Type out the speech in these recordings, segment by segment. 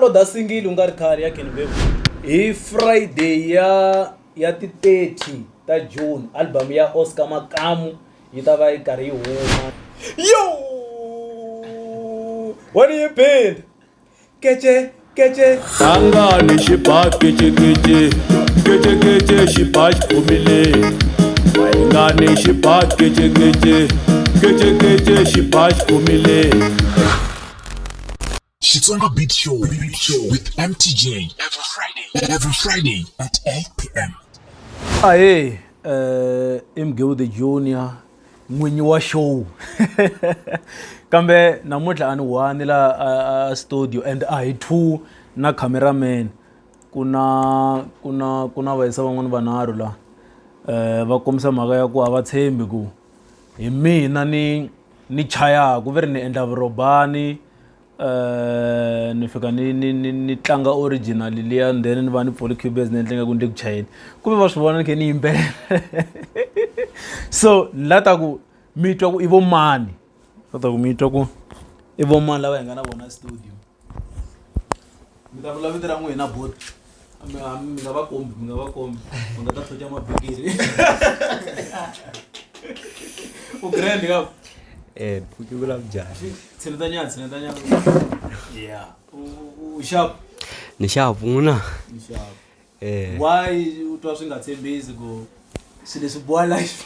loda single u nga ri khale ya Kenny Bevu hi Friday ya ya ti 30 ta June album ya Oscar Makamu yi ta va yi karhi yi huma. Yo! What do you been? Kece kece. Tangani xiba kecekece kecekece xiba xikhomile Mayingani xiba kecekece kecekece xiba xikhomile. Xitsonga Beat Show, Beat Show with MTJ every Friday, every Friday at 8 p.m. Ahee, i Mgewu the Junior n'winyi wa show kambe namuntlha a ni one la a studio and a hi two na cameraman ku na ku na ku na vayisa van'wani vanharhu la va kombisa mhaka ya ku a va tshembi ku hi mina ni ni chayaku ve ri ni endla vurhobani ni fika ni ni ni ni tlanga original liya then ni va ni pfule cubase ni endla ingaku ni le ku chayeni ku ve va swi vona ni khe ni yimbelela so ni la ta ku mi twa ku i vo mani la ta ku mi twa ku i vo mani lava hi nga na vona studio mi ta vula vito ra n'wina bot mi nga va kombi mi nga va kombi mi nga ta tlhocha mabikiri u grand ka Eh, pfuki vula njhani? Tshineta nyana, tshineta nyana. Yeah. U sharp. Ni sharp n'wina. Ni sharp. Eh. Why u twa swi nga tshembisi ku swilo leswi boha life?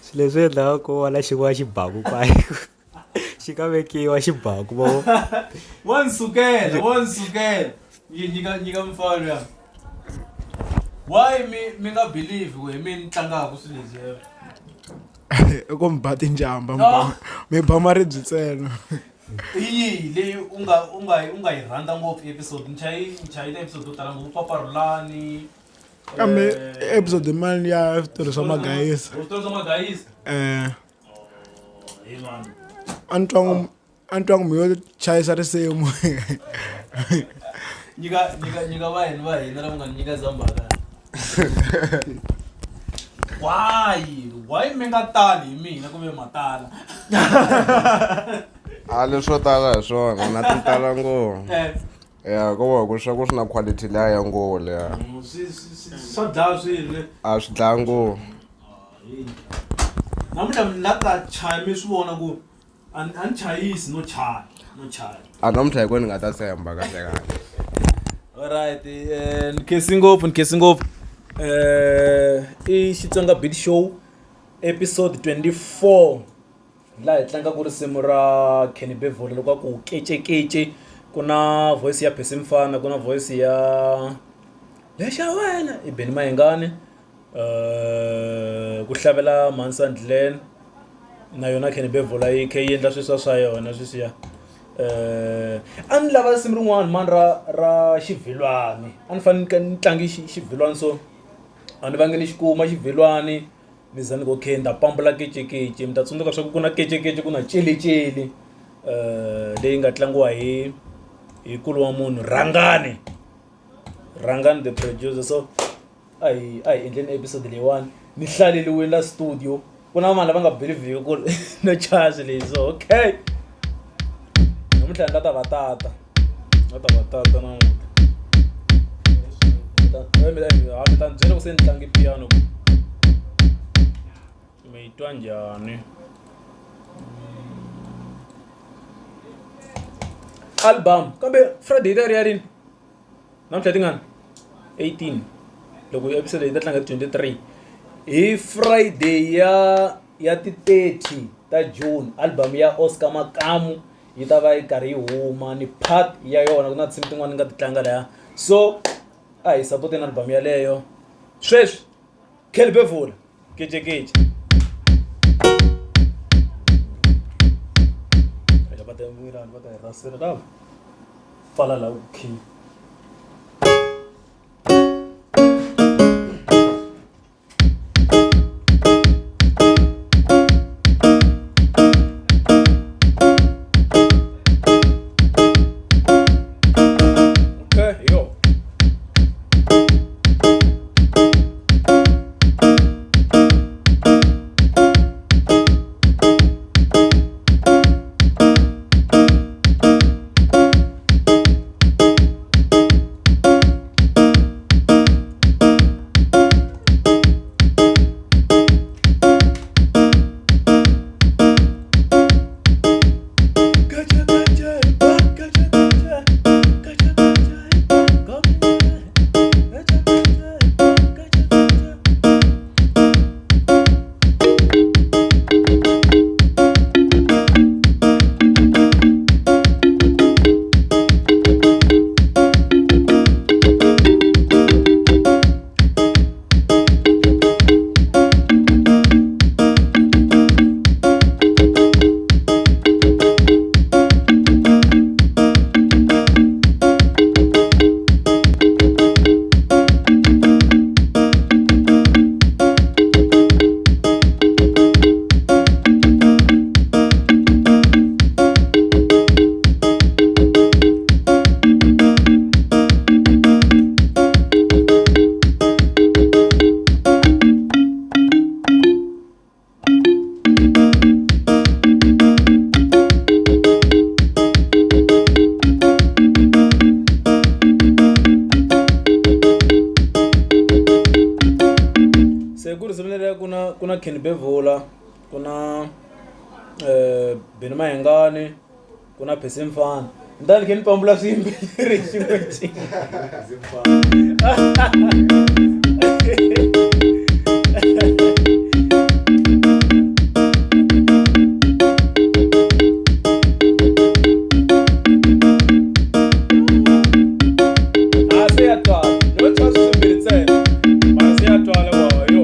Swilo leswi endlaka ku wala xin'wana xi baku kwayo. Xi nga vekiwa xi baku vo. Wa ni sukela, wa ni sukela. Nyika nyika mfano ya. Why mi mi nga believe ku hi mina ni tlangaka swilo leswi? I ku mi ba tinjamba mi ba mi ba maribye ntsena. I yihi leyi u nga u nga u nga yi rhandza ngopfu episode ni chayi ni chayile episode to tala ngopfu Papa Rhulani Kambe episode mali ya switori swa magayisa. Switori swa magayisa. Eh. Hi vanhu. A ni twa ngo a ni twa ngo mi yo chayisa risimu. Nyika nyika nyika va hina va hina lava nga ni nyika zambhala. Why? Why mi nga tali hi mina kumbe matala? A leswo tala hi swona na ti tala ngopfu. Eh. Ya ko va ku swa ku swi na quality liya ya ngopfu liya. Swi swi swa dlaya swilo ne. A swi dlaya ngopfu. Namuntlha mi la ta chaya mi swi vona ku a ni a ni chayisi no chaya no chaya. A namuntlha hi ko ni nga ta tshemba kahle kahle. Alright, ni khensi ngopfu ni khensi ngopfu. I Xitsonga Beat Show episode 24 laha hi tlangaka risimu ra Kenny Bevula loko a ku kecekece ku na voice ya Percy Mfana ku na voice ya lexa wena i Benny Mayengani. Ku hlavela mhani Sandlen na yona Kenny Bevula yi kha yi endla sweswiya swa yona sweswiya a ni lava risimu rin'wana mani ra ra xivhilwani a ni fanele ni ni tlange xivhilwani so a ni vange ni xi kuma xivhilwani ni za ni ku okay ni ta pambula kecekece mi ta tsundzuka swa ku ku na kecekece ku na celecele leyi nga tlangiwa hi hi nkulu wa munhu Rhangani Rhangani the producer so. A hi a hi endleni episode leyiwani ni hlaleriwile la studio ku na vanhu lava nga believe ku no chaya swilo leswi so okay namuntlha ni nga ta va tata nga ta va tata namuntlha mi ta ni byela ku se ni tlange piano mi yi twa njhani album kambe Friday yi ta ri ya rini. Namuntlha tingani 18 loko episode yi ta tlanga 23 hi Friday ya ya ti 30 ta June album ya Oscar Makamu yi ta va yi karhi yi huma ni part ya yona ku na tinsimu tin'wana ni nga ti tlanga laya so a hi sapoteni album yaleyo sweswi Kelly Bevula kecekece va ta va ta hi rasela lava pfala laha ku khiya. Okay, yo. Benny Mayengani ku na Percy Mfana ni ta ni khe ni pambula swiyimbeleri hi xin'we xin'we. A se ya twala no twa swimbirhi ntsena mara se ya twala wa yo.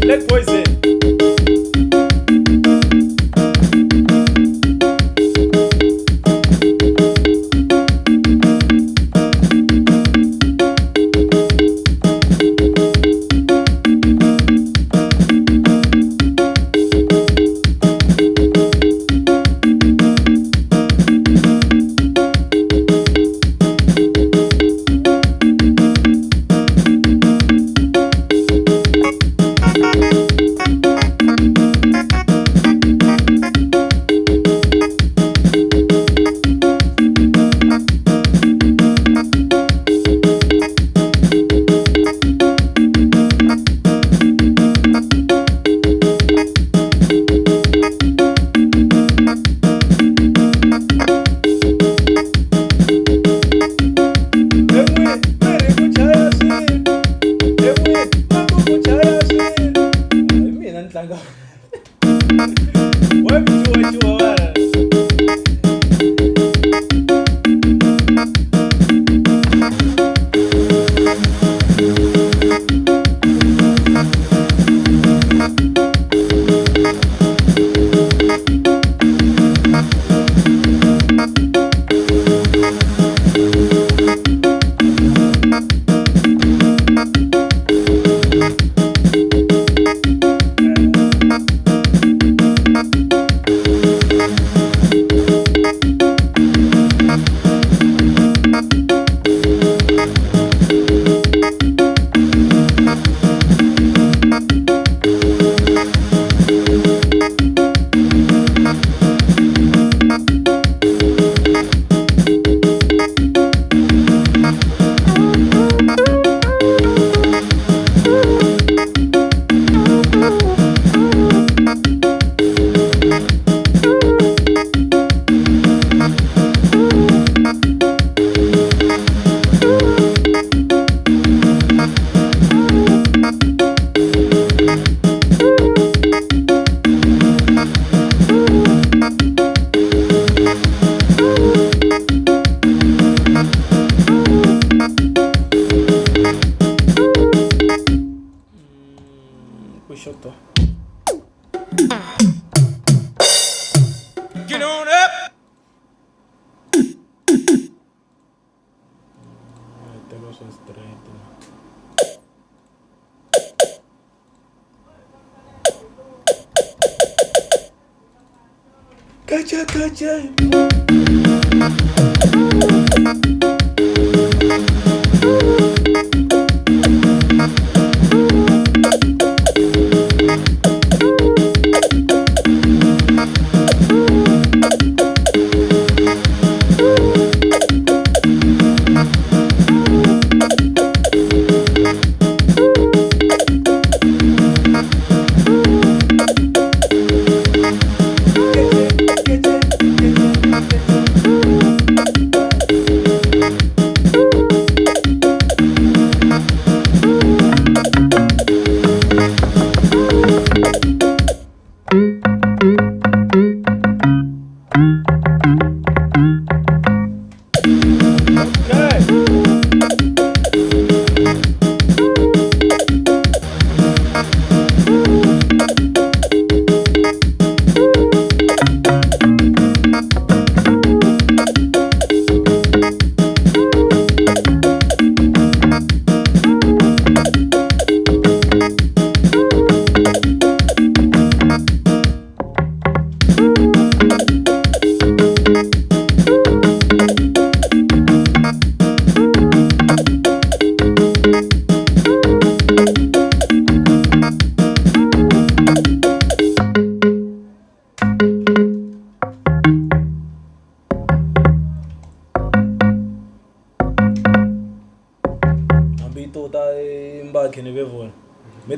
Black Poison. Hi mina ni tlanga wa mi cuwacuwa. Ku xoto. Get on up. Teka swa straight. Kacha kacha.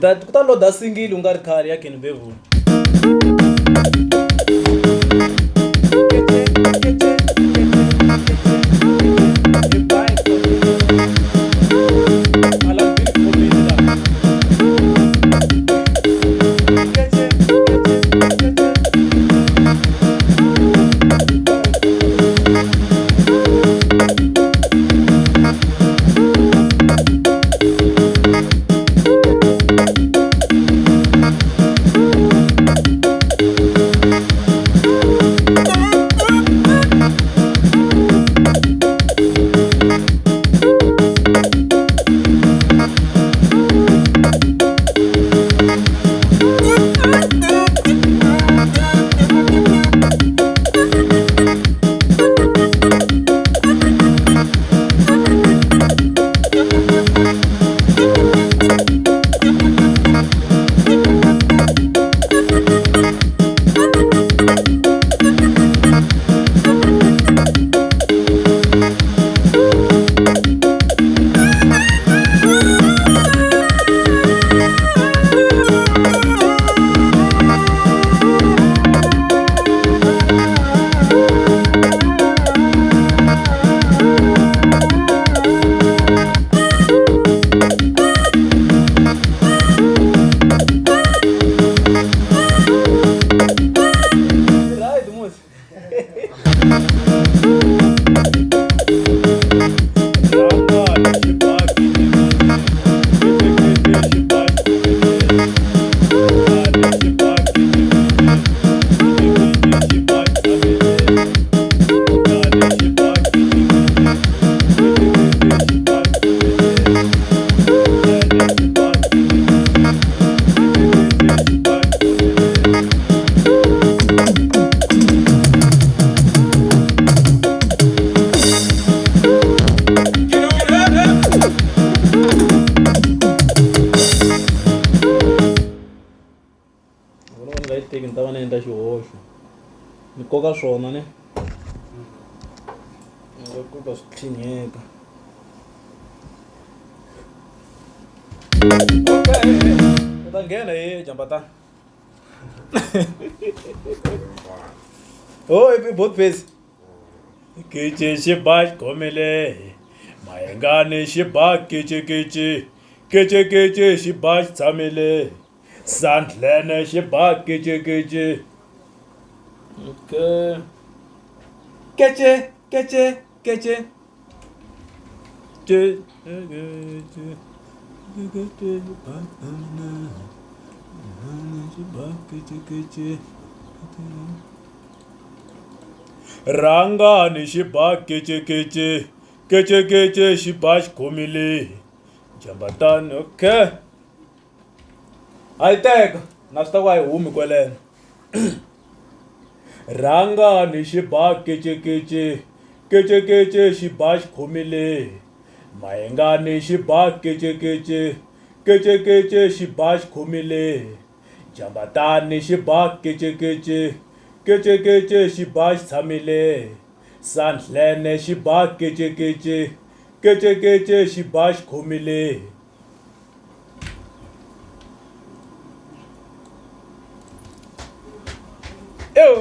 ta ku ta loda single u nga ri khale ya Kenny Bevula. Right, musi. Vona ni nga yi teki ni ta va ni endla xihoxo ni koka swona ne ni nga koka swi tlhinyeka okay u ta nghena hi jambatana oh i both base Kici xi ba xikhomile mayengani xi ba kicikici kicikici xi ba xi tshamile sandlene xi ba kicikici okay kece kece kece ke Rhangani xi ba kicikici kicikici xi ba xikhomile jambatani okay a yi teka na swi ta ku a yi humi kweleno Rhangani xi ba kicikici kicikici xi ba xikhomile mayengani xi ba kicikici kicikici xi ba xikhomile jambatani xi ba kicikici kicikici xi ba xi tshamile sandlene xi ba kicikici kicikici xi ba xikhomile. Ew.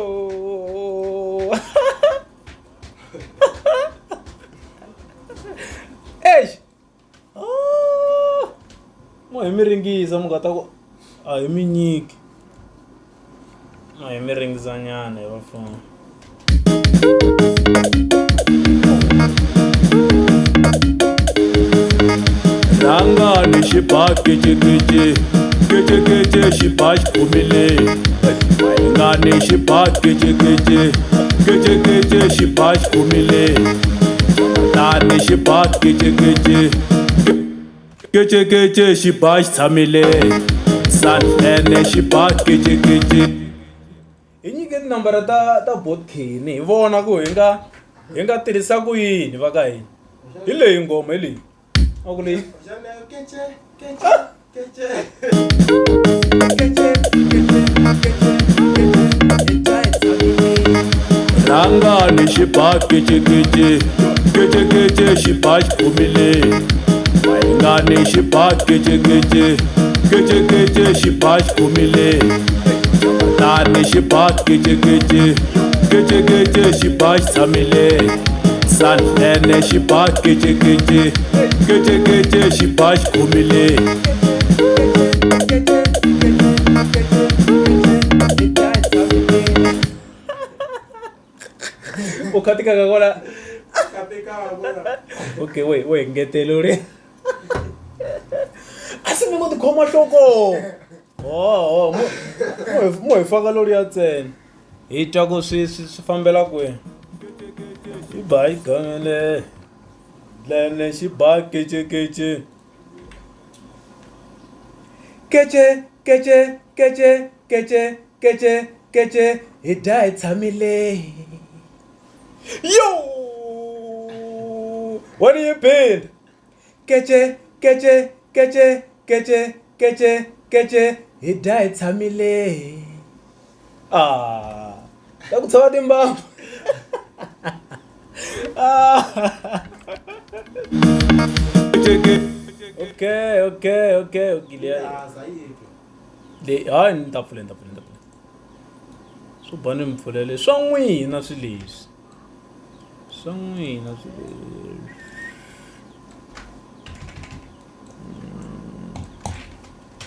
Eish. Ah. Mo hi mi ringisa mi nga ta ku a hi mi nyiki. A hi mi ringisa nyana hi vafana. Rhangani xi ba kicikici kicikici xi ba xikhomile mayengani xi ba kicikici kicikici xi ba xikhomile jambatani xi ba kicikici kicikici xi ba xi tshamile sandlene xi ba kicikici. Hi nyike tinambara ta ta Botkin hi vona ku hi nga hi nga tirhisa ku yini va ka hina. Hi leyi nghoma hi leyi. A ku leyi. Rhangani xi ba kicikici kicikici xi ba xikhomile mayengani xi ba kicikici Kecekece xiba xi khomile tani xiba kecekece kecekece xiba xi tshamile Sandlene xiba kecekece kecekece xiba xi khomile. U khatikaka kwala okay we we ngetele uri a se mi ngo tikhoma nhloko oh mo mo hi faka loriya ntsena hi twa ku swi swi swi fambela kwihi xi ba yi gangele dlene xi ba kecekece kece kece kece kece kece kece hi dya hi tshamile yo what do you been kece kece kece kece kece kece hi dya hi tshamile ah ta ku tshova timbambu ah okay okay okay okay leya leyi hayi ni ta pfula ni ta pfula ni ta pfula swo ba ni mi pfulele swa n'wina swi leswi swa n'wina swi leswi.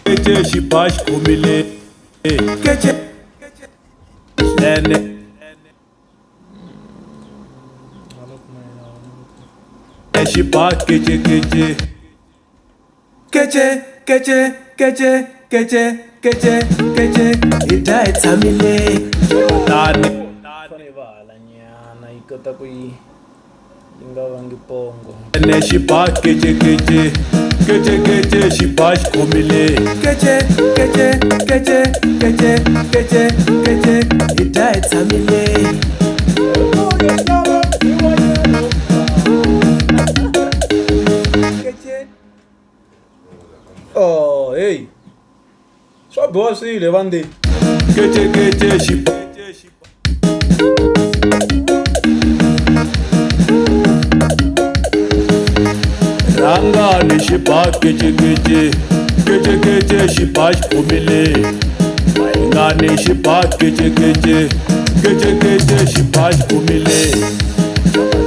Kece xiba xi khomile kece ene xiba kecekece kece kece kece kece kece kece hi dya hi tshamile tani fanele yi va hala nyana yi kota ku yi yi nga vangi pongo ene xiba kecekece kecekece xiba xi khomile kece kece kece kece kece kece hi dya hi tshamile oh hey swa biwa swilo evandzeni kecekece xiba rhangani xiba kecekece kecekece xiba xi khomile mayingani xiba kecekece kecekece xiba xi khomile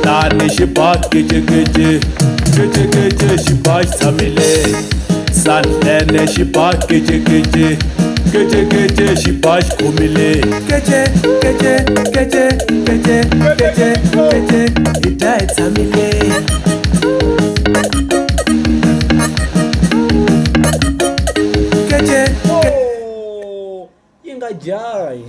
tani xiba kecekece kecekece xiba xi tshamile Sandlene xiba kecekece kecekece xiba xi khomile kece kece kece kece kece kece hi dya hi tshamile kece yi nga jahi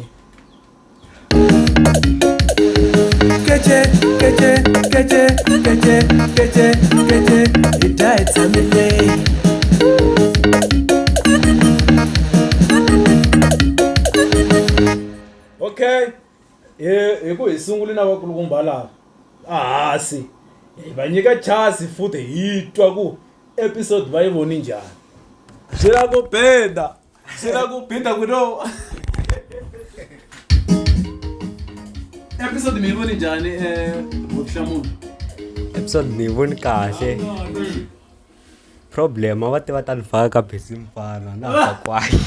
kece kece kece kece kece kece hi dya hi tshamile. Okay hi hi ku hi sungule na vakulukumba lava a hansi hi va nyika chance futhi hi twa ku episode va yi voni njhani swi la ku benda swi la ku binda ku no episode mi yi voni njhani um vutihlamulo Episode ni yi voni kahle problem a va tiva ta ni faka ka busy mfana na ha kwayi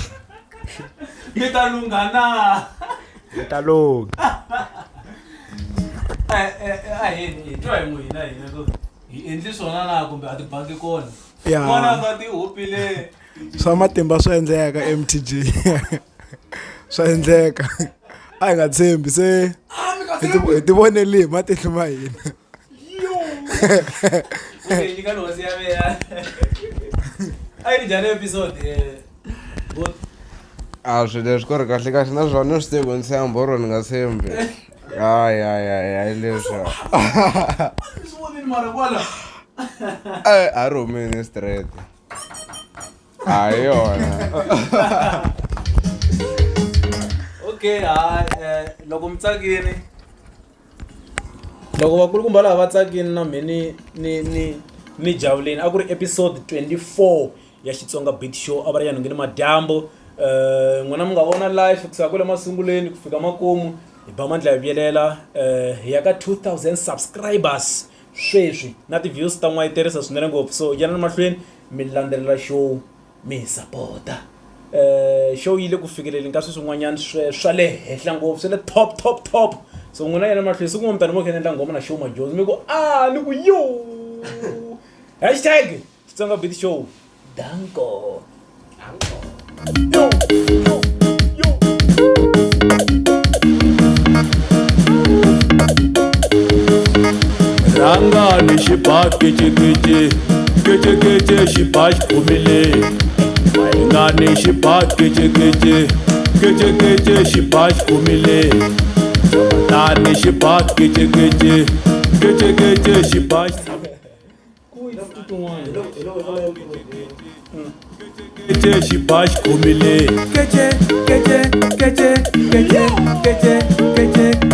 mi ta lungha na ni ta lungha a hini hi twa hi n'wina hina ku hi endli swona na kumbe a tibangi kona Ya. vona nga ti hupile Swa matimba swa endleka M_T_G swa endleka a hi nga tshembi se hi ti hi ti vonele hi matihlo ma hina. Okay nyika ni hosi ya mina a yi ri njhani episode bot A swilo leswi ku ri kahle kahle na swona ni swi tivi ku ni tshemba or ni nga tshembi hayi hayi hayi hayi leswi ni swi vonini mara kwala Eh, a ri humini straight a hi yona okay hayi loko mi tsakini loko vakulukumba lava va tsakini na mehe ni ni ni ni javulini a ku ri episode 24 ya Xitsonga Beat Show a va ri ya nhongeni madyambu um n'wina mi nga vona live kusuka kwale masunguleni ku fika makumu hi ba mandla hi vuyelela um hi ya ka 2000 subscribers sweswi na ti-views ta n'wayiterisa swinene ngopfu so yanani mahlweni mi landzelela show. Mi hi sapota. Show yi le ku fikeleleni ka swilo swin'wanyana swa le henhla ngopfu swa le top top top. So n'wina yana mahlweni siku rin'wana mi ta ni mo kha ni endla nghoma na Sho Madjozi mi ku a ni ku yo. Hashtag Xitsonga Beat Show. Danko. Yo, yo, yo. Rhangani xibakicikiti kicikiti xiba xikhomile mayingani xibakicikiti kicikiti xiba xikhomile tani xibakicikiti kicikiti xiba kece xiba xikhomile kece kece kece kece kece kece.